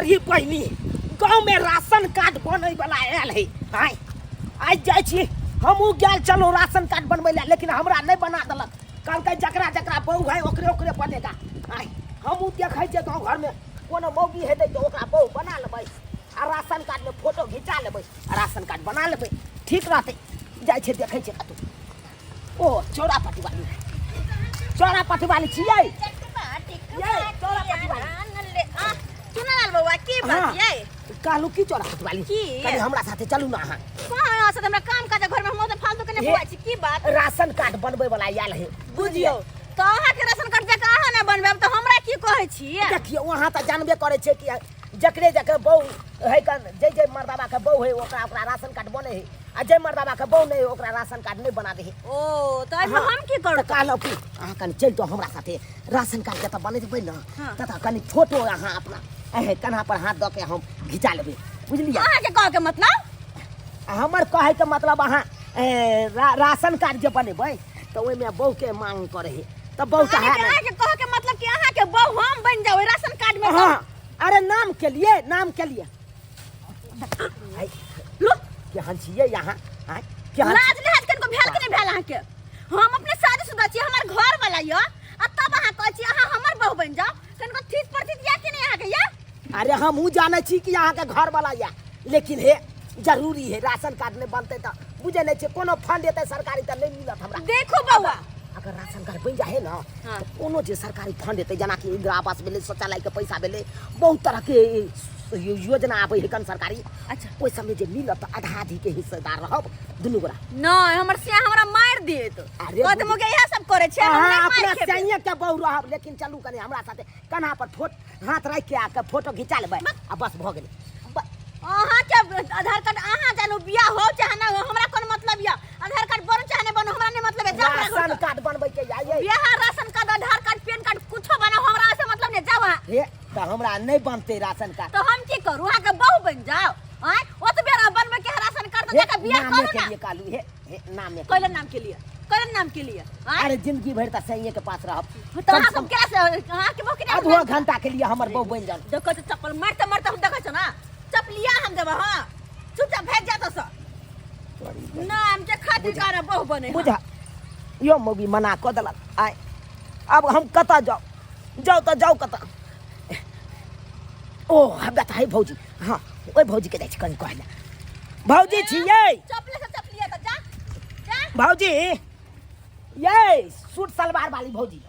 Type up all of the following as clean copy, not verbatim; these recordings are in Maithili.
तोरी बहिनी गाँव में राशन कार्ड बनै वाला आयल है। आय आइ जाइ छी, हमहूँ गेल चलू राशन कार्ड बनबै लए, लेकिन हमरा नहि बना देलक। कहलकै जकरा जकरा बहू है ओकरे ओकरे बनेगा। आय हमहूँ देखै छियै गाँव घरमे कोनो मौगी हेतै तऽ ओकरा बहू बना लेबै आ राशन कार्डमे फोटो घिचा लेबै आ राशन कार्ड बना लेबै, ठीक रहतै। जाइ छै देखै छियै कतहु। ओ चौरा पट्टी वाली, चौरा पट्टी वाली छियै ये, चौरा पट्टी वाली। चुनालाल बौआ की बात यै? कहलू की चौरा पट्टी वाली? की? कनी हमरा साथे चलू ना अहाँ। कहाँ से हमरा काम काज घर में हम तऽ फालतू के नहीं हे। बौआ छी, की बात? राशन कार्ड बनबै वाला आयल है। बुझियौ तऽ अहाँके राशन कार्ड जकाँ अहाँ नहि बनबेब तऽ हमरा की कहै छी? देखियौ अहाँ तऽ जानबे करै छियै कि जकरे जकरे बहू है कन, जे जे मर्दाबा के बहू है ओकरा ओकरा राशन कार्ड बने है, आ जे मर्दाबा के बहू नहीं है ओकरा राशन कार्ड नहीं बना दे है। ओ तऽ एहिमे हाँ। हम की करू? तऽ कहलहुँ कि अहाँ कनि चलि जाउ हमरा साथे, राशन कार्ड जतऽ बनेबै ने हाँ। ततऽ कनि फोटो अहाँ अपना एहे कन्हा पर हाथ दऽ के हम घिचा लेबै, बुझलियै? अहाँके कहके मतलब? आ हमर कहैके मतलब अहाँ ए, राशन कार्ड जे बनेबै तऽ ओहिमे बहूके मांग करै है, तऽ बहू तऽ है अहाँके नहि। अहाँके कहके मतलब कि अहाँके बहू हम बनि जाउ ओहि राशन कार्ड में? हाँ, अरे नाम के लिए, नाम के लिए। आई, लो। केहन छियै यहाँ? आँय, केहन? लाज लिहाज कनिको भेल कि नहि भेल अहाँके? हम अपने शादीशुदा छी, हमर घर वाला यऽ, आ तब अहाँ कहै छी अहाँ हमर बहू बनि जाउ। कनिको थीत प्रतित या कि नहि अहाँके या? अरे हमहूँ जानै छी कि अहाँके घर वाला यऽ, लेकिन हे जरूरी है, राशन कार्ड नहि बनतै तऽ बुझै नहि छियै कोनो फंड एतै सरकारी तऽ नहि मिलत हमरा। देखू बौआ, अगर राशन कार्ड बनि जाइ है ने हाँ। तऽ कोनो जे सरकारी फंड एतै, जेनाकि इंदिरा आवास भेलै, शौचालयके पैसा भेलै, बहुत तरहके योजना आबै है कन सरकारी। अच्छा। ओहि सबमे जे मिलत तऽ आधा आधीके हिस्सेदार रहब दुनू गोरा। नहि, हमर सिया हमरा मारि देत। अरे कहत मोगे इएह सब करै छै, हम अहाँ नहि मारि अपना खेबै। सैया के बहू रहब, लेकिन चलू कनि हमरा साथे, कन्हा पर फोट हाथ राखि के आके फोटो घिचा लेबै आ बस भऽ गेलै। अहाँके आधार कार्ड अहाँ जानू, बियाह हो चाहे ना हो हमरा कोन मतलब यऽ। आधार कार्ड बनू चाहे नहि बनू हमरा नहि मतलब यऽ। जाउ हमरा घर राशन से। कार्ड बनबै के या ये बियाह राशन कार्ड आधार कार्ड पैन कार्ड कुछो बनाउ हमरा से मतलब नहि, जाउ अहाँ। हे तऽ हमरा नहि बनतै राशन कार्ड तऽ हम की करू? अहाँके बहू बनि जाउ? आँय, ओतबे रह बनबै के है राशन कार्ड तऽ हे, जाके बियाह नामे करू के ना। लिए कहलू, हे हे नामे के कैले लिए। नाम के लिए? कैले नाम के लिए? आँय? अरे जिंदगी भरि तऽ सैये के पास रहब। तऽ अहाँ कम से सब कम केला से अहाँके बहू के आधो घंटा के लिए हमर बहू बनि जाउ। देखो तऽ चप्पल मारते मारते हम देखै छौ ना, चपलिया हम देबै। हाँ चुपचाप भागि जा तऽ नाम के खातिर कारण बहू बने। बुझा यो मौगी मना कऽ देलक। आय आब हम कतऽ जाउ? जाउ तऽ जाउ कतऽ? ओ हमरा तऽ है भौजी। हाँ ओहि भौजीके जाइ छी कनि कहै लए। भौजी छियै? चपले से चपलिया तऽ जा जा। भौजी ये सूट सलवार वाली भौजी।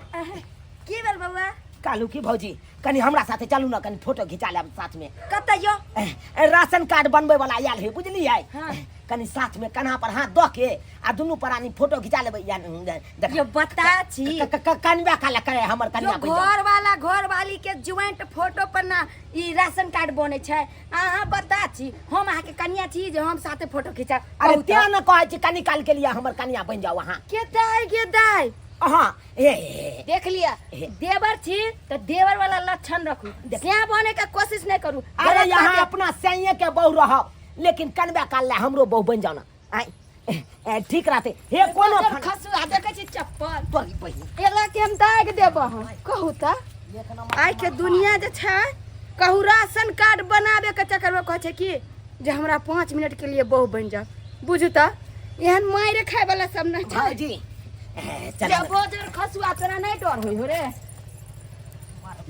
की भेल बौआ? कहलू की भौजी कनि हमरा साथे चलू ने, कनि फोटो घिचा लेब साथ में। कतऽ यो? ए, राशन कार्ड बनबै वाला आयल है, बुझलियै? हाँ। कनि साथ में कन्हा पर हाथ दऽ के आ दुनू प्राणी फोटो घिचा लेबै। या देख यो बता छी। कनबा काला करे हमर कन्या यो बनि जाउ। घर वाला घर वाली के ज्वाइंट फोटो पर ना ई राशन कार्ड बनै छै। अहाँ बता छी, हम अहाँके कनिया छी जे हम साथे फोटो खिंचा? अरे तें ने कहै छी कनि काल के लिए हमर कनिया बनि जाउ अहाँ। के दाई, के दाई अहाँ हे, हे, हे। देख लिया हे। देवर छी तऽ देवर वाला लक्षण रखू, देख। स्याह बने के कोशिश नहीं करू। अरे गलत यहाँ बात है। अपना सैये के बहू रहब, लेकिन कनबे काल ले हमरो बहू बनि जाउ ना। आँय, ए, ए, ठीक रहते हे कोनो बजर फन खसुआ देखै छी चप्पल तोरी बहिन एला के हम दाग देब। हम कहू तऽ एक नंबर आइ के दुनिया जे छै, कहू राशन कार्ड बनाबे के चक्कर में कहै छै कि जे हमरा 5 मिनट के लिए बहू बनि जाओ। बुझू तऽ एहन मारि खाय वाला सब नहि छै। भौजी ए, चल जे बजर खसुआ तोरा नहीं डर होइ हो रे?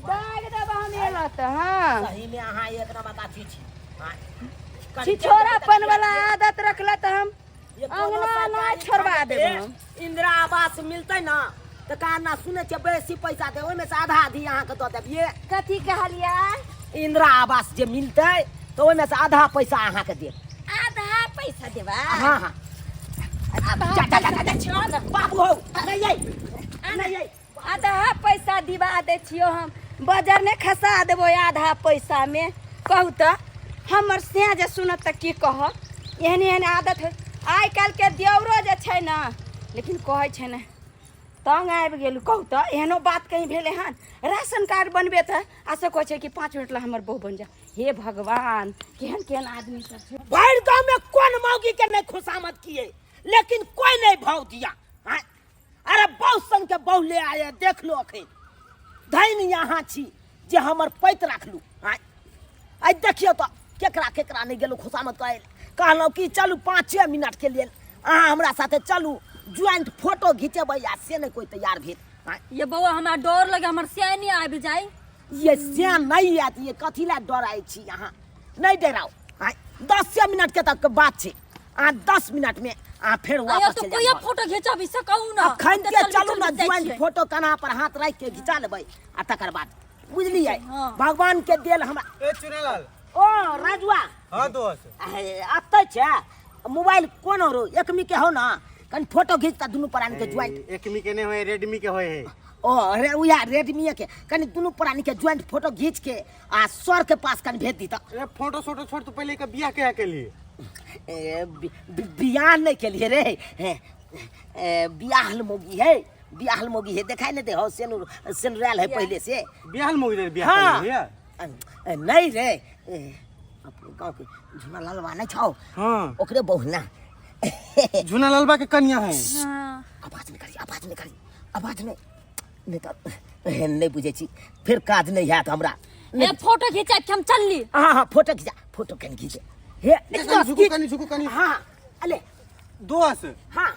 दाग देब हम एला तऽ। हाँ सही में अहाँ एक नंबर का अथी छी। आँय, कनि छिछोरापन वाला आदत रखला तऽ हम ये कोनो अंगना सरकारी नहि छोड़बा फंड देब के हम। इंदिरा आवास मिलतै ना तऽ कहाँ ना सुनै छियै बेसी पैसा दे, ओहिमे से आधा आधी अहाँके दऽ देब। ये कथी कहलियै? इंदिरा आवास जे मिलतै तऽ ओहिमे से आधा पैसा अहाँके देब। आधा पैसा देबा? हाँ हाँ। आधा जा जा जा पैसा जा, दै छियौ ने। बाबू हौ नहीं आई, नहीं आई। आधा पैसा दिवा दै छियौ, हम बजर नहि खसा देबो आधा पैसामे। कहू तऽ हमर सैं जे सुनत तऽ की कहत? एहन एहन आदत है आइ काल्हिके देवरो जे छै ने, लेकिन कहै छै ने तंग आबि गेल। कहू तऽ एहनो बात कहीं भेलै हन? राशन कार्ड बनबे तऽ आ से कहै छै कि 5 मिनट लए हमर बहू बनि जा। हे भगवान, केहन केहन आदमी सब छै। भरि गाँव में कोन मौगी के नहीं खुशामद किए, लेकिन कोई नहीं भाव दिया। हाँ? अरे बहु संग के बहु ले आए, देख लो अखन धैन यहाँ छी जे हमर पैत राखलू। हाँ? देखियौ तऽ केकरा केकरा नहि गेलहुँ खुशामद करै लए। कहलहुँ कि चलू 5 मिनटके लेल अहाँ हमरा साथे चलू, ज्वाइंट फोटो घिचेबै, आ से नहि कोइ तैयार भेल। आँय, ये बौआ, हमरा डर लगे, हमर सियाई नहीं आबि जाय। ये से नहीं आयत, ये कथी लए डराइ छी अहाँ? नहि डराउ। आँय, 10 मिनट के तक बात छै, अहाँ 10 मिनट में अहाँ फेर आया वापस तो चलि कोई जायब। फोटो घिचाबी सकौ ना? अखन के चल, चलू ना, चल, जाइ ज्वाइंट छियै। फोटो कन्हा पर हाथ राखि के घिचा लेबै आ तकर बाद बुझलियै। हाँ। भगवान के देल हमरा। ए चुनेलाल। ओ राजुआ। हाँ दोस्त। अतै छै मोबाइल कोन रो एकमी के हो ना, कनि फोटो घीच त दुनू प्राणी के ज्वाइंट। एकमी के नहीं होए, रेडमी के होए है। ओ रे उया रेडमी के, कनि दुनू प्राणी के ज्वाइंट फोटो घीच के आ सर के पास कनि भेज दी त। अरे फोटो सोटो छोड़, तू पहले के बियाह के के लिए? ए, बियाह नहीं के लिए रे। हे, ए, बियाहल मोगी है, बियाहल मोगी है, देखाई नहीं दे हो, सेनुर सेनुराल है पहले से। बियाहल मोगी रे बियाह हाँ। के लिए? नहीं रे, ए, अपने गांव के झुना लालवा नहीं छौ? हाँ। ओकरे बहु ना। झुना लालबा के कन्या है? हाँ। आवाज नहीं करी, आवाज नहीं करी, आवाज नहीं, नहीं तो नहीं बुझे छी फिर काज नहीं हैत हमरा। ए फोटो घिचा के हम चलली। हाँ हाँ, फोटो खींचा, फोटो कन खींचे हे। कनी झुकू, कनी झुकू, कनी। हाँ अले। दोस्त। हाँ।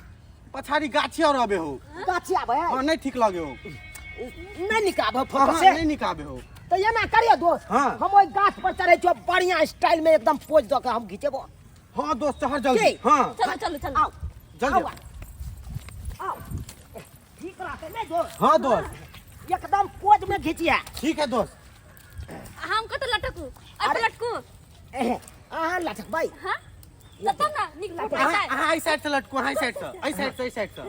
पछाड़ी गाछी और आबे हो। गाछी आबे है? हाँ, नहीं ठीक लगे हो। नहीं निकाबे हो फोटो हाँ, से? नहीं निकाबे हो। तो ये ना करियो दोस्त। हाँ। हम ओई गाछ पर चढ़े छियो, बढ़िया स्टाइल में एकदम पोज दऽ के हम घिचेबो। हाँ दोस्त, चढ़ जल्दी। की? हाँ। चलो चलो चलो। आओ। जल्दी। आओ, आओ। ठीक रहते नहीं दोस्त? हाँ दोस्त। एकदम पोज में घिचिया। ठीक है दोस्त। हम कत लटकू? अरे। अरे लटकू। अहाँ लटकबै? हां, तब ना निक फोटो अहाँ आय। अहाँ एहि साइड से लटकू, अहाँ एहि साइड से, एहि साइड से, एहि साइड से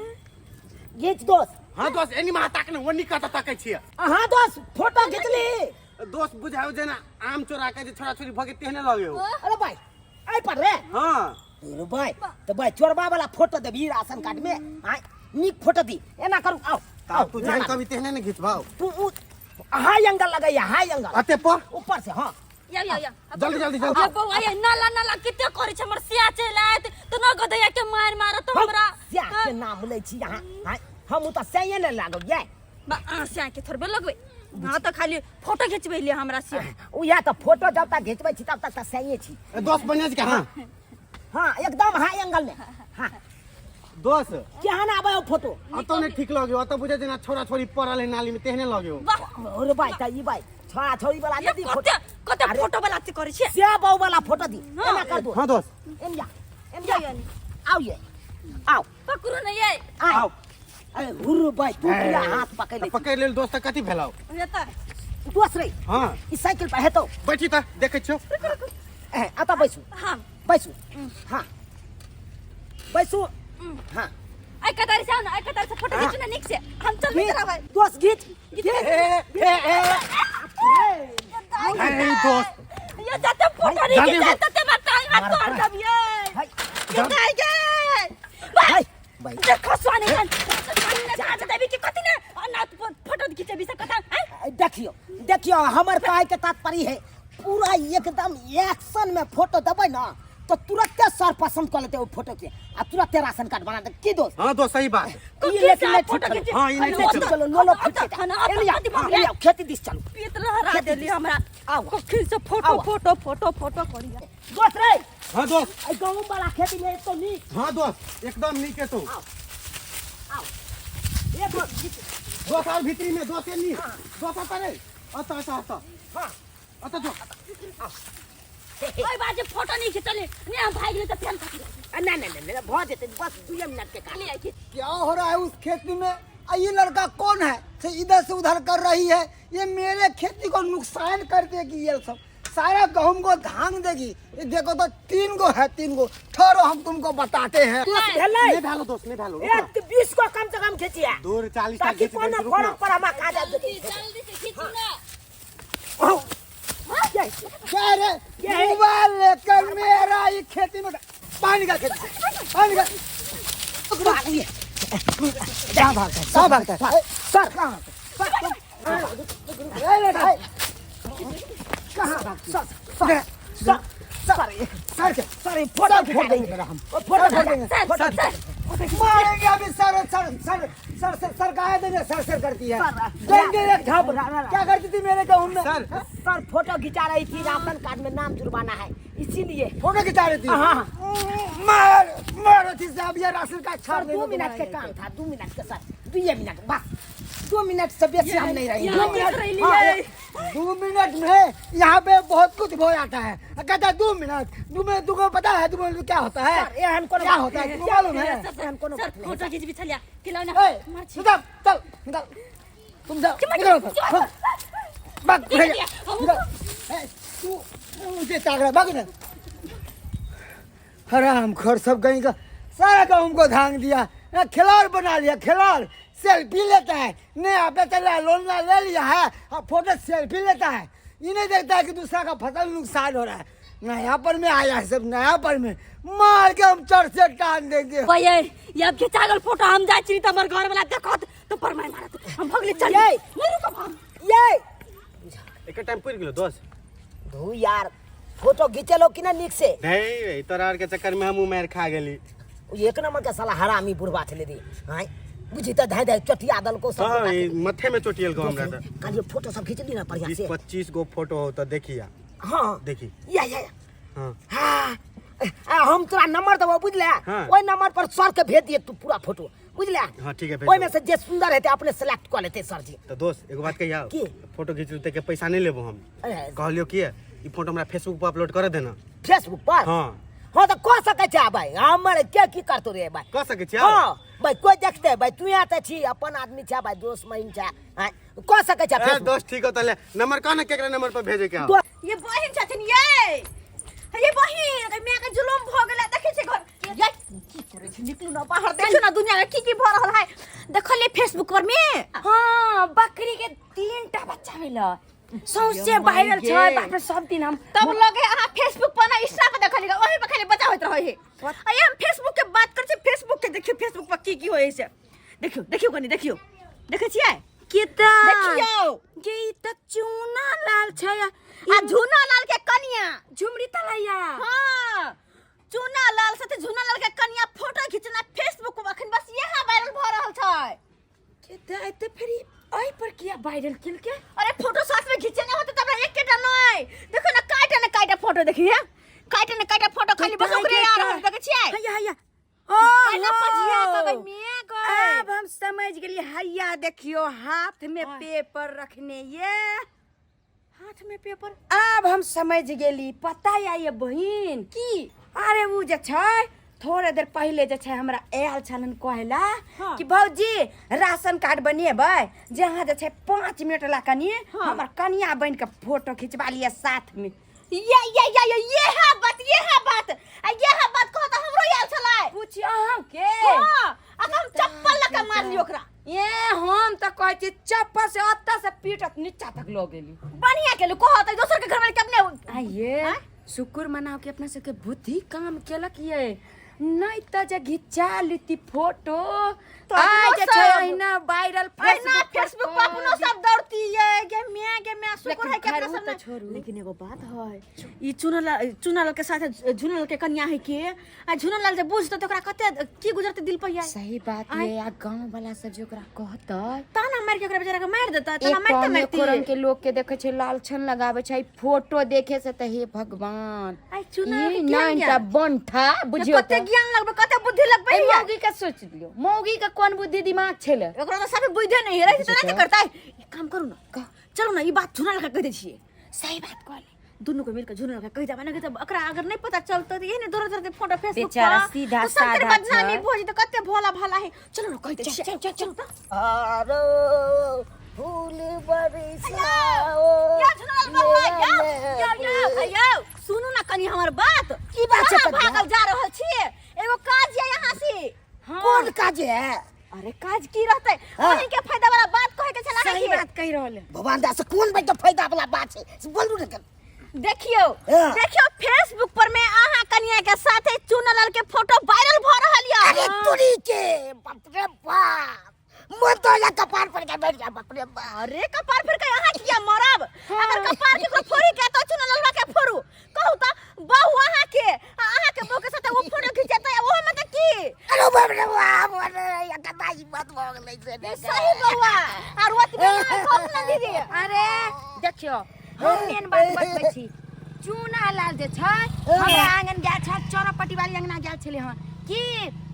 घिच दोस्त। हाँ दोस्त, एनी महा ताक ने, ओनी कतऽ ताकै छियै? अहाँ दोस्त फोटो घिचली? दोस्त, बुझाओ जेना आम चोरा के जे छोरा छोरी भगे तेहने लगे हो। अरे भाई, एहि पर रे। हाँ। अरे भाई, तऽ भाई चोरबा वाला फोटो देबही राशन कार्ड में? आय नीक फोटो दी, एना करू, आओ। तऽ आओ। तू जेहन कभी तेहने ने घिचबाओ। तू हाई एंगल लगैया, हाई एंगल। अते पर। ऊपर से, हाँ। या या या। जल्दी जल्दी जल्दी। ये बौआ, ये नाला नाला किते करै छै? हमर सिया चलि आयत तऽ न गदैया के मारि मारत हमरा। सिया के नाम लै छी अहाँ? आँय, हम तऽ सैये ने लागब ये। बा, अहाँ सिया के थोड़बे लगबै, अहाँ तऽ खाली फोटो घिचबै लिए हमरा सिया। उएह तऽ फोटो जब तक घिचबै छी तब तक तऽ सैये छी। ए, दोस्त, बढ़िया छै हाँ। हाँ, एकदम हाई एंगल में, हाँ। दोस्त। केहन आबै हो फोटो? अतौ नहि ठीक लगे, अतौ बुझै जेना छोरा छोरी पड़ल है नाली में तेहने लगे हो। वाह। अरे भाई, तऽ ई भाई छोरा छोरी वाला ये नहि दी फोटो। कते कते अरे। फोटो वाला अथी करै छियै। से बहु वाला फोटो दी। हाँ। एना कर दो। हाँ दोस्त। Anyway anyway. ये, ये। आओ ये, आओ। पकड़ू ने ये। आओ। अरे हुर्र भाई, तू किया हाथ पकड़ ले? पकड़ लेल दोस्त, कथी भेलौ? ये तऽ दोस्त रे। हाँ। ई साइकिल पर हेतौ। बैठी तऽ देखै छियौ। ए, अतऽ बैसू। हाँ। बैसू, हाँ बैसू, हाँ। आइ कतार से आउ ने, आइ कतार से फोटो घिचू ने नीक से, हम चल घीच, चलाबै। दोस्त घीच घीच। ए, ए, ए, ए, दोस्त। ये जाते फोटो नहीं जल्दी घिचा से। तते बताई मत तोड़ दब ये। भाई। ये गे। भाई भाई। देखो स्वानी खान जा देबी कि कथि ने अनाथ फोटो घिचेबी से कथा आइ। देखियो देखियो, हमर कहै के तात्पर्य है पूरा एकदम एक्शन में फोटो देबै ना तो तुरंते सर पसंद कर लेते ओ फोटो के आ तुरंते राशन कार्ड बना दे की दोस्त? हाँ दोस्त, सही बात। ई लेकिन नहीं ठीक फोटो चलो। घिचे। हाँ, ई नहीं ठीक ठीक चलो। चलो, लो लो फुट खाना, एलिया, अति एलिया, खेती दिस चलू। पेट लहरा देली हमरा। आओ। कखिन से फोटो आओ। फोटो फोटो फोटो करिया। दोस्त रे। हाँ दोस्त। एहि गहूम वाला खेती में एक तो नीक। हाँ दोस्त, एकदम नीक है तो। आओ आओ, एक दोस्त घीच। दोस्त, और भीतरी में दोस्त, ये नीक दोस्त, अतः रे, अतः अतः अतः। हाँ। अतः जो। ओइ बाजे फोटो नहीं खिचली ने, हम भागि गेलै तऽ फेन कथी? ना ना ना ना, भऽ जेतै, बस 2 मिनट के काम। ले आई। क्या हो रहा है उस खेती में? आ ये लड़का कौन है से इधर से उधर कर रही है? ये मेरे खेती को नुकसान कर देगी, ये सब सारा गेहूं को धांग देगी। ये देखो तो 3 गो है, 3 गो। ठहरो, हम तुमको बताते हैं। दोस्त भेलै? नहीं भेलो दोस्त, नहीं भेलो। एक 20 को कम से कम खींचिया। दूर 40 टा ताकि घीच कोनो दै छी, रुक ना। फरक पर हमरा काज आबि जेतै। जल्दी से खींचू ना। क्या रे, मोबाइल लेकर मेरा ये खेती में पानी का, खेती पानी का। कहाँ भागता है, कहाँ भागता है? सर। कहाँ भागता है? ए रे भाई, कहाँ भागती है? सर सर सर सर के सर, फोटो सर खिंचा फोड़ देंगे देंगे मेरा हम। फोटो सर फोड़ देंगे। Sir photo sir. मारेंगे अभी sir sir sir sir sir सरकाए देंगे, सर सर करती है। सर, देंगे एक झाप। रा- क्या करती थी मेरे गेहूं में? सर सर फोटो खिंचा रही थी, राशन कार्ड में नाम जुड़वाना है इसीलिए। फोटो खिंचा रही थी? हाँ। मार मार थी से अब ये राशन कार्ड सर छाप 2 मिनट के काम था, 2 मिनट के सर, 2 मिनट बस, 2 मिनट से बेसी हम नहीं रहेंगे। 2 मिनट, हाँ, 2 मिनट में यहाँ पे बहुत कुछ हो जाता है। कहता है 2 मिनट, 2 मिनट। तुमको पता है 2 मिनट में क्या होता है? सर एहन कोनो क्या होता है तुमको मालूम है? एहन कोनो सर बात नहीं। फोटो खींचबी छलिया खिलौना। ए, चल चल निकल, तुम जाओ, निकलो उधर। भाग, उधर जा, निकल। ए, तू मुझे ताक रहा है, भाग इधर। हराम खोर सब कहीं का सारा काम हमको धांग दिया ना, खिलाड़ बना लिया खिलाड़। सेल्फी लेता है, नया पे चला लोन ना ले लिया है और फोटो सेल्फी लेता है। ये नहीं देखता है कि दूसरा का फसल नुकसान हो रहा है। नया पर में आया है सब, नया पर में मार के हम चढ़ से टान देंगे। भैया ये अब खिंचा गेल फोटो, हम जाइ छी त हमर घर वाला देखत तो पर मार मारत। हम भगले चल। ये। नहीं रुकब हम। ये एक टाइम पुरि गेलो दोस्त। धू यार, फोटो घिचेलो कि ना नीक से? नहीं, तोरा आर के चक्कर में हम मार खा गेली। उ एक नंबर के साला हरामी बुढ़वा छलै रे। हाय बुझी त धाय धाय चटिया दलको सब। हाँ, ई मथे में चोटियल गो हमरा त। कहलिए फोटो सब खींच ली ना बढ़िया 20 से। 25 गो फोटो हो त देखिया। हाँ। देखी। या या या। हाँ। हाँ आ, हम तोरा नंबर देबो बुझले? हाँ। ओहि नंबर पर सर के भेज दिए तू पूरा फोटो, बुझले? हाँ, ठीक है, भेज ओहिमे देबो। से जे सुंदर हेतै अपने सेलेक्ट कऽ लेतै सर जी। त दोस्त एगो बात कहिया? की? फोटो घीच ते के पैसा नहीं लेबो हम। अरे, कहलियो कि ई फोटो हमरा फेसबुक पर अपलोड कर देना। फेसबुक पर? हाँ। हाँ तऽ कऽ सकै छै भाई, हमर के की करतो रे भाई। कऽ सकै छियै? हाँ भाई, कोई देखते भाई, तू यहाँ तऽ छी अपन आदमी छै भाई, दोस्त महिम छै। आँय, कऽ सकै छै ए फेसबुक। दोस्त ठीक हो तले नंबर कह ना, केकरा नंबर पर भेजे के हौ? ये बहिन छथिन, ये बहिन के माय के जुलुम भ गेलै। देखै छै घर ये की करै छै? निकलू ना बाहर, देखियौ ना दुनिया में की की भ रहल है। देखलियै फेसबुक पर में। हाँ, बकरी के 3 टा बच्चा भेल, सौंसे वायरल छै। बाप रे, सब दिन हम तब लगे अहाँ फेसबुक पर ना इंस्टा पर देखलियै, ओही पर खाली बच्चा होइत रहै है। आ ये हम फेसबुक के बात करै छी, फेसबुक के देखियौ, फेसबुक पर की की होइ छै देखियौ, देखियौ कनी, देखियौ, देखै छियै? केता? देखियौ। गे, ई त चूना लाल छै। आ झूना लाल के कनिया। झुमरी तलैया। हाँ, चूना लाल साथे झूना लाल के कनिया फोटो खिंचना फेसबुक पर अखन बस यहाँ वायरल भ रहल छै। केता एते फेर ई एहि पर किया वायरल केलकै? अरे फोटो साथ में खींचे नहीं होते तब एकेटा नहीं, देखो ना काटा ना काटा फोटो, देखिए काटा ना काटा फोटो, खाली बस ओकरे आ रहल, देखै छियै? हैया हैया। पहिला पजिया कऽ गई मियाँ गई। अब हम समझ गेलिए। हैया देखियो, हाथ में पेपर रखने ये। हाथ में पेपर? आब हम समझ गेली। पता या ये बहिन? की? अरे उ जे छै थोड़े देर पहिले जे छै हमरा आयल छलन कहला हाँ। कि भौजी राशन कार्ड बनेबै, जे अहाँ जे छै 5 मिनट ला कनि हमर कनिया बनि के फोटो खिंचवा लिअ साथ में। ये ये ये ये ये है बात, ये है बात, आ ये है बात कहो त हमरो आयल छलै। पूछियो अहाँ के। हां, आ हम चप्पल लऽ के मारली ओकरा। ए, हम तऽ कहै छी चप्पल से ओतऽ से पीटत नीचा तक लऽ गेली। बढ़िया केलु, कहो त दोसर के घर में के अपने। आइए शुक्र मनाओ कि अपना सबके बुद्धि काम केलक ये, नहीं तऽ जे घिचा लीती फोटो तऽ आइ जे अपनो छै सब- अहिना वायरल अहिना फेसबुक पर अपनो सब दौड़ती ये गे मियां गे मियां। शुक्र लेकिन है कि खैर, अपना उ सब तऽ ने- छोड़ू। लेकिन एगो बात है, ई चुनल चुनल के साथ झुनल के कन्या है के आ झुनल लाल जे बुझतै त ओकरा कते की गुजरतै दिल पर यार। सही बात ये। आ गांव वाला सब जे ओकरा कहतै ताना मार के ओकरा बेचारा के मार देतै, ताना एक मारते कम मारते। एको रंग के लोग के देखे छै, लालछन लगावे छै फोटो देखे से त हे भगवान। आइ चुनल ई के केहन नाइन टा ज्ञान? बनठा बुझियो। कते ज्ञान लगबै, कते बुद्धि लगबै ए ये? मौगी के सोच लियो, मौगी के कोन बुद्धि दिमाग छेले? ओकरा तऽ सब बुझे नहीं रहै छै, तऽ करतै। एक काम करू ना, चलू ना, ई बात झुनल के कहि दै छियै। सही बात कहले। दुनू को मिलकर झुनल के कहि देबै ना, तऽ ओकरा अगर नहीं पता चलतै तऽ एहने दौड़ दौड़ फोटो फेसबुक पर बेचारा सीधा तऽ सबके साधा बदनामी छै। भऽ जेतै। कते भोला भाला है। चलू ना, कहि दै छियै, चल चल तऽ। आरो फूल बरसाओ। या झुनल बउआ, या या या या, सुनू ना कनी हमर बात। की बात छै कहाँ कनिया? भागल जा रहल छियै? एगो काज ये यहाँ से। कोन काज है? अरे काज की रहतै? हाँ। अहीं के फायदा वाला बात कहे के छला। सही बात कहि रहल है। भगवान दास, कोन बात के फायदा वाला बात छै से बोलू ने कनि। देखियो। हाँ। देखियो, फेसबुक पर में अहाँ कन्या के साथे चुनलाल के फोटो वायरल भ रहल या। अरे तुरी के, बाप रे बाप, मन तो या कपार पर के बैठ जा, बाप रे बाप। अरे कपार फिर के अहाँ किया मरब? अगर कपार के फोड़ी के तो चुनलाल के फोड़ू। कहू त, बहु अहाँ के आ अहाँ के बहु के साथे वो फोटो खिंचेतै, ओहो में त की अरे बाप रे बाप। से ये सही बउआ आर ओतबे नहि कहू ने दीदी। अरे देखियो, हम मेन बात बतबै छी। चूना लाल जे छै हमरा आंगन गेल छै, चौरपट्टी वाली अंगना गेल छलै हँ कि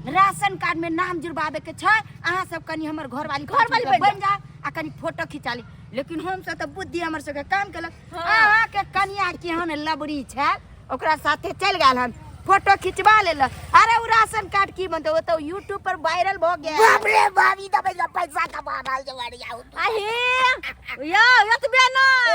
राशन कार्ड में नाम जुड़बाबे के छै, अहाँ सब कनी हमर घरवाली घरवाली बनि बनि जाउ आ कनी फोटो खिंचा ली। लेकिन हम सब तऽ बुद्धि हमर सबके काम केलक। अहाँ के कनिया केहन लबड़ी छै, ओकरा साथे चलि गेल हन, फोटो खिंचवा लेलक। अरे ओ राशन कार्ड की बनतै, ओ तऽ यूट्यूब पर वायरल भऽ गेल। बाप रे बाप, ई तऽ पैसा पैसा कमा रहल छै बढ़िया। आहे यौ, एतबे नहि,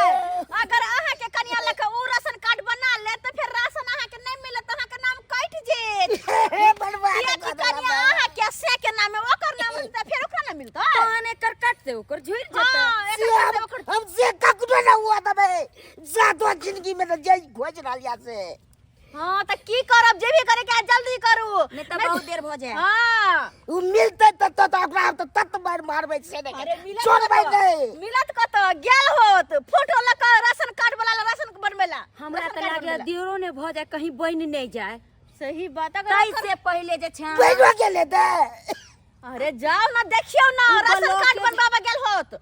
अगर अहाँके कनिया लऽ कऽ ओ राशन कार्ड बना लेत तऽ फेर राशन अहाँके नहि मिलत, अहाँके नाम कटि जेत। हे बर्बाद कियाकि कनिया अहाँके से के नाम है, ओकर नाम रहतै तऽ फेर ओकरा नहि मिलतै। तहन एकर कटतै, ओकर झुरि जेतै। हँ, एकर से कटतै, ओकर हम से कखनो ना हुआ देबै, जातो जिंदगी में तो जे खोज रहल या से। हँ तऽ की करब, जे भी करे के जल्दी करू, नहि तऽ बहुत देर भऽ जायत। हँ, उ मिलतै त त ओकरा हम तऽ तत मार मारबै से नहि। अरे मिलत छोड़बै कतऽ? नहि। मिलत कतऽ, गेल होत फोटो लऽ कऽ राशन कार्ड वाला लए राशन बनबै ला। हमरा राशन तऽ कार्ड लागैया बनबै ला। देरो नहि भऽ जाय, कहीं बनि नहि जाय। सही बात, अगर ताहि से पहिले जे छै बनियो गेलै तऽ अरे जाओ ना, देखियौ ना, उ राशन ब्लॉक कार्ड के- बनबाबे गेल होत।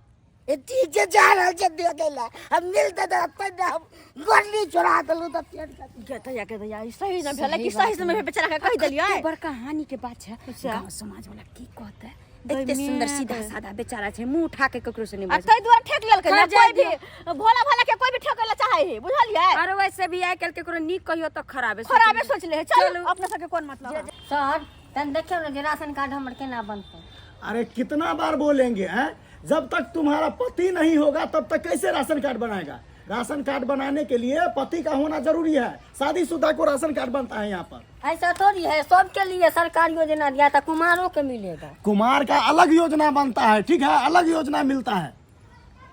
ए ठीक छै, जा रहल छै देखे ला। हम मिलतै तऽ एतै ने, हम गोली चोरा देलहुँ तऽ फेर गे दैया, गे दैया, ई सही न भेलै कि सही समय बेचारा के कहि देलियै। कते बड़का हानि के बात छै। अच्छा। गांव समाज वाला की कहतै? एते सुंदर सीधा साधा बेचारा छै, मुंह उठा के ककरो से नहीं आ बाजै। ताहि दुआरे ठेक लेलकै ने। खा जाय कोई भी भोला भाला के कोई भी ठेकै ला चाहे है, बुझलियै? अरे वैसे भी आइ काल्हि केकरो नीक कहियो तऽ खराबे खराबे सोच ले है। चलू, चलू। अपना सबके कोन मतलब है? सर, तन देखियौ ने जे राशन कार्ड हमर केना बनतै। अरे कितना बार बोलेंगे हैं, जब तक तुम्हारा पति नहीं होगा तब तक कैसे राशन कार्ड बनाएगा? राशन कार्ड बनाने के लिए पति का होना जरूरी है। शादीशुदा को राशन कार्ड बनता है यहाँ पर। ऐसा थोड़ी है, सबके लिए सरकार योजना दिया था, कुमारों के मिलेगा। कुमार का अलग योजना बनता है, ठीक है, अलग योजना मिलता है।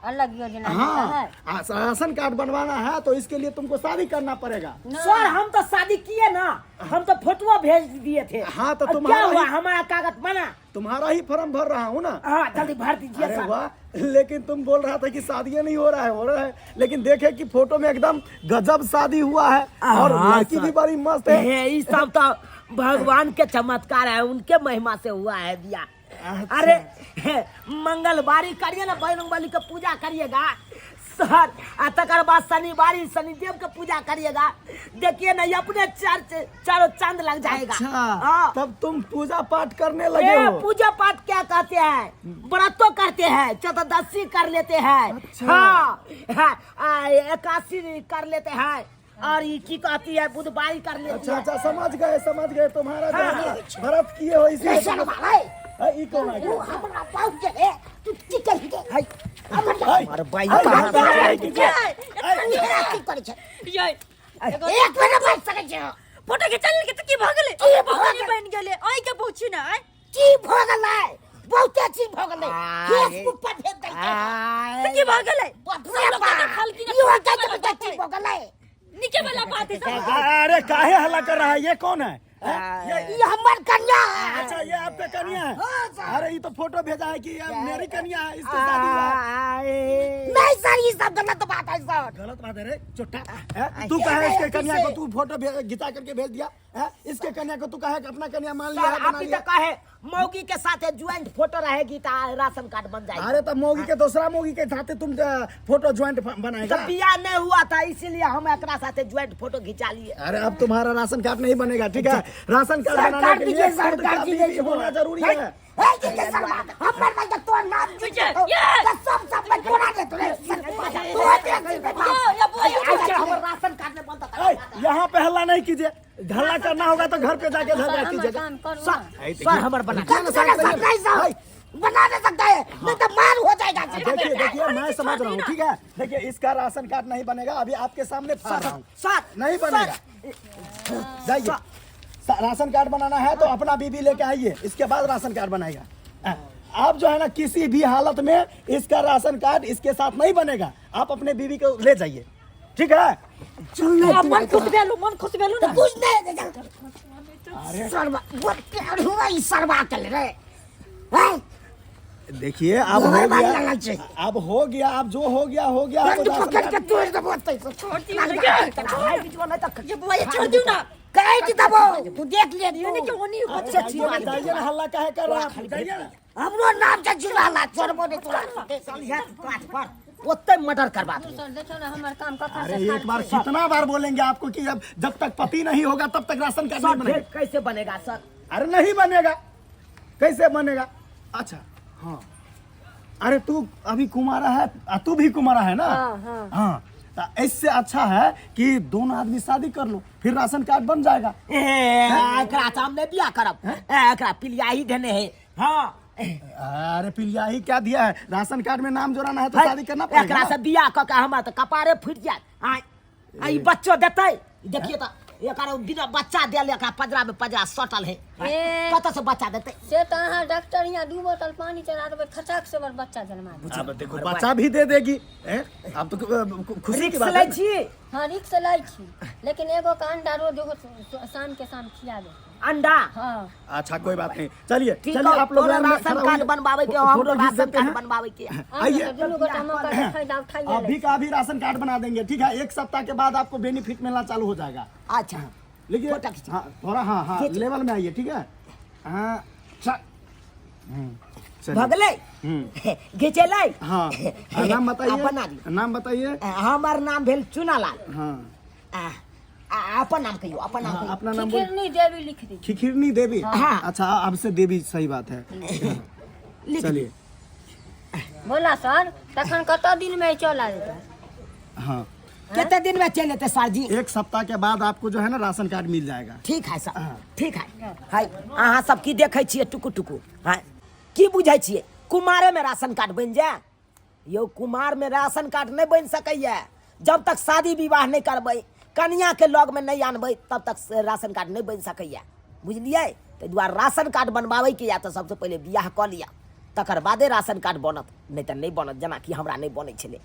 अलग योजना मिलता हाँ है। राशन कार्ड बनवाना है तो इसके लिए तुमको शादी करना पड़ेगा। सर, हम तो शादी किए ना, हम तो फोटो भेज दिए थे। हाँ, तो अब तुम्हारा क्या हुआ? ही- हमारा कागज बना। तुम्हारा ही फॉर्म भर रहा हूँ ना। हाँ, जल्दी भर दीजिए अरे सर। वाह, लेकिन तुम बोल रहा था कि शादी नहीं हो रहा है, हो रहा है, लेकिन देखे कि फोटो में एकदम गजब शादी हुआ है और हाँ, लड़की सर। भी बड़ी मस्त है। हे, ये सब तो भगवान के चमत्कार है, उनके महिमा से हुआ है बिया। अच्छा। अरे हे, मंगलवारी करिए ना, बजरंगबली के पूजा करिएगा सर, आ तकर बाद शनिवारी शनिदेव के पूजा करिएगा, देखिए ना ये अपने चार चारों चांद लग जाएगा। अच्छा, हाँ। तब तुम पूजा पाठ करने लगे ए, हो। पूजा पाठ क्या कहते हैं, व्रतो करते हैं, चतुर्दशी कर लेते हैं। अच्छा। हाँ, हाँ, एकादशी कर लेते हैं और ये की कहती है बुधवारी कर लेते अच्छा हैं। अच्छा, समझ गए समझ गए, तुम्हारा जो है ना व्रत किए हो इसलिए। ई कौन आ गया? हाय, हाय, अरे भाई, हाय, कहाँ से हाय, यै, एक मिनट बच सकै छै। फोटो खिंचा लेलकै तऽ की भऽ गेलै? की बनि गेलै? आइ के पूछी ने आइ। की भऽ गेलै? बहुते चीज भऽ गेलै, फेसबुक पर भेज देलकै। तऽ की भऽ गेलै? बाप रे बाप, इहो कहै छै की भऽ गेलै। नीके वाला बात है सब। अरे काहे हल्ला कर रहा है? ये कौन है? हैं? ये ई हमर कन्या है। अच्छा, ये आपका कन्या है? अरे ये तो फोटो भेजा है कि ये मेरी कन्या है, इसके शादी हुआ है। नहीं सर, ये सब गलत बात है सर। गलत बात है रे चुट्टा, हैं? तू कहे इसके कन्या को तू फोटो घिचा करके भेज दिया है? इसके कन्या को तू कहे कि अपना कन्या मान लिया सर है, बना आप ही लिया। तो कहे मौगी के साथ ज्वाइंट फोटो रहेगी तो राशन कार्ड बन जाएगा। अरे तब मौगी के दूसरा मौगी के साथ तुम फोटो ज्वाइंट बनाएगा? तो बियाह नहीं हुआ था इसलिए हम एकरा साथे ज्वाइंट फोटो घिंचा लिए। अरे अब तुम्हारा राशन कार्ड नहीं बनेगा, ठीक है? राशन कार्ड सर, बनाने कर के लिए दीजिए सर, खुद कर का दीजिए बीवी होना जरूरी है। राशन कार्ड नहीं बनता। ऐ, यहाँ पे हल्ला नहीं कीजिए, हल्ला करना होगा तो घर पे जाके झगड़ा हमर कीजिएगा। काम करू सर ना। सर, हमर बना देखिए ना, शांत रहिए। बना नहीं सकता है, नहीं तो मार हो जाएगा। देखिए देखिए, मैं समझ रहा हूँ, ठीक है? देखिए, इसका राशन कार्ड नहीं बनेगा, अभी आपके सामने फाड़ रहा हूँ। सर नहीं बनेगा, जाइए। राशन कार्ड बनाना है तो अपना बीबी लेके आइए, इसके बाद राशन कार्ड बनाएगा। आप जो है ना किसी भी हालत में इसका राशन कार्ड इसके साथ नहीं बनेगा, आप अपने बीवी को ले जाइए, ठीक है? मन खुश भेलू, मन खुश भेलू ना? कुछ नहीं सरवा, बहुत प्यार हुआ इस सरवा के रे हैं? देखिए अब हो घर वाला गया लग जाए। अब हो गया, अब जो हो गया हो गया, अब बंद राशन पकड़ के कार्ड- तोड़ देबो तै छोड़ दियो। ये बुआ, ये छोड़ दियो ना। कहे कि दबो तू देख ले ये नहीं तू। कि ओनी अरे जाइए ना, जाइए ना, हल्ला काहे कर रहा है आप? जाइए ना। हमरो नाम छै चुनालाल, छोड़बो नहि तोरा। चलिहे काठ पर, ओते मर्डर करबा देबो। सर देखियौ ने हमर काम कखन अरे से एक बार कितना बार बोलेंगे आपको कि अब जब तक पति नहीं होगा तब तक राशन कार्ड नहीं सर बनेगा। फिर कैसे बनेगा सर? अरे नहीं बनेगा, कैसे बनेगा? अच्छा हाँ, अरे तू अभी कुमारा है, तू भी कुमारा है ना? हाँ, हाँ। हाँ, तो इससे अच्छा है कि दोनों आदमी शादी कर लो, फिर राशन कार्ड बन जाएगा। ए, एकरा से हम नहीं बियाह करब। ए, एकरा पिलियाही देने है। हाँ। अरे पिलिया ही क्या दिया है, राशन कार्ड में नाम जोड़ाना है तो शादी करना पड़ेगा एकरा ना। से बियाह क के हमरा तऽ कपारे फुटि जायत। आय आ ई बच्चो देतै, देखिए तऽ एकर बिना बच्चा देल एकरा पजरा में पजरा सटल है। ए। कतऽ से बच्चा देतै? से तऽ अहाँ डॉक्टर यहाँ 2 बोतल पानी चढ़ा देबै, खचाक से हमर बच्चा जन्मा देत। अब देखो बच्चा भी दे देगी, हैं? अब तो खुशी की रिक्स बात लै है ना। छी। हाँ रिक्स लै छी, लेकिन एगो के अंडा रोज एगो शाम के शाम खिया दे। अंडा? हाँ। अच्छा कोई बात नहीं, चलिए ठीक चलिए है, आप लोग तोरा लाइन में राशन खड़ा कार्ड होइए। बनवावे के, हम फोटो खींच राशन देते कार्ड हैं। बनवावे के। आइए। दुनू गोटा मौका के फायदा उठाइए लै। अभी का अभी राशन कार्ड बना देंगे, ठीक है? 1 सप्ताह के बाद आपको बेनिफिट मिलना चालू हो जाएगा। अच्छा। लेकिन फोटो खींच। हाँ, थोड़ा, हाँ, हाँ, खींच। लेवल में आइए, ठीक है? हाँ, चलिए। भगलै? घिचेलै? हाँ, आ, नाम बताइए। अपन नाम। नाम बताइए। हमर नाम भेल चुनालाल। हाँ। अपन नाम कहियो, अपन नाम हाँ, कहियो। अपना नाम बोल। खिखिरनी देवी लिख दी। खिखिरनी देवी। हाँ। अच्छा अब से देवी, सही बात है। लिख। चलिए। बोला सर, तखन कत दिन में चल आएगा? हाँ। कितने दिन में चल लेते सर जी? 1 सप्ताह के बाद आपको जो है ना राशन कार्ड मिल जाएगा। ठीक है सर, हाँ। ठीक है। हाय, अहाँ सब की देखै छियै टुकु टुकु? हाँ, की बुझै छियै कुमारे में राशन कार्ड बनि जाए? यौ कुमार में राशन कार्ड नहीं बनि सकैया, जब तक शादी विवाह नहीं करबै, कनिया के लग में नहीं आनबै, तब तक राशन कार्ड नहीं बनि सकैया, बुझलियै? ताहि दुआरे राशन कार्ड बनबाबैके या तऽ सबसँ पहिले बियाह कऽ लिअ, तकर बादे राशन कार्ड बनत, नहि तऽ नहि बनत, जेनाकि हमरा नहि बनै छलै।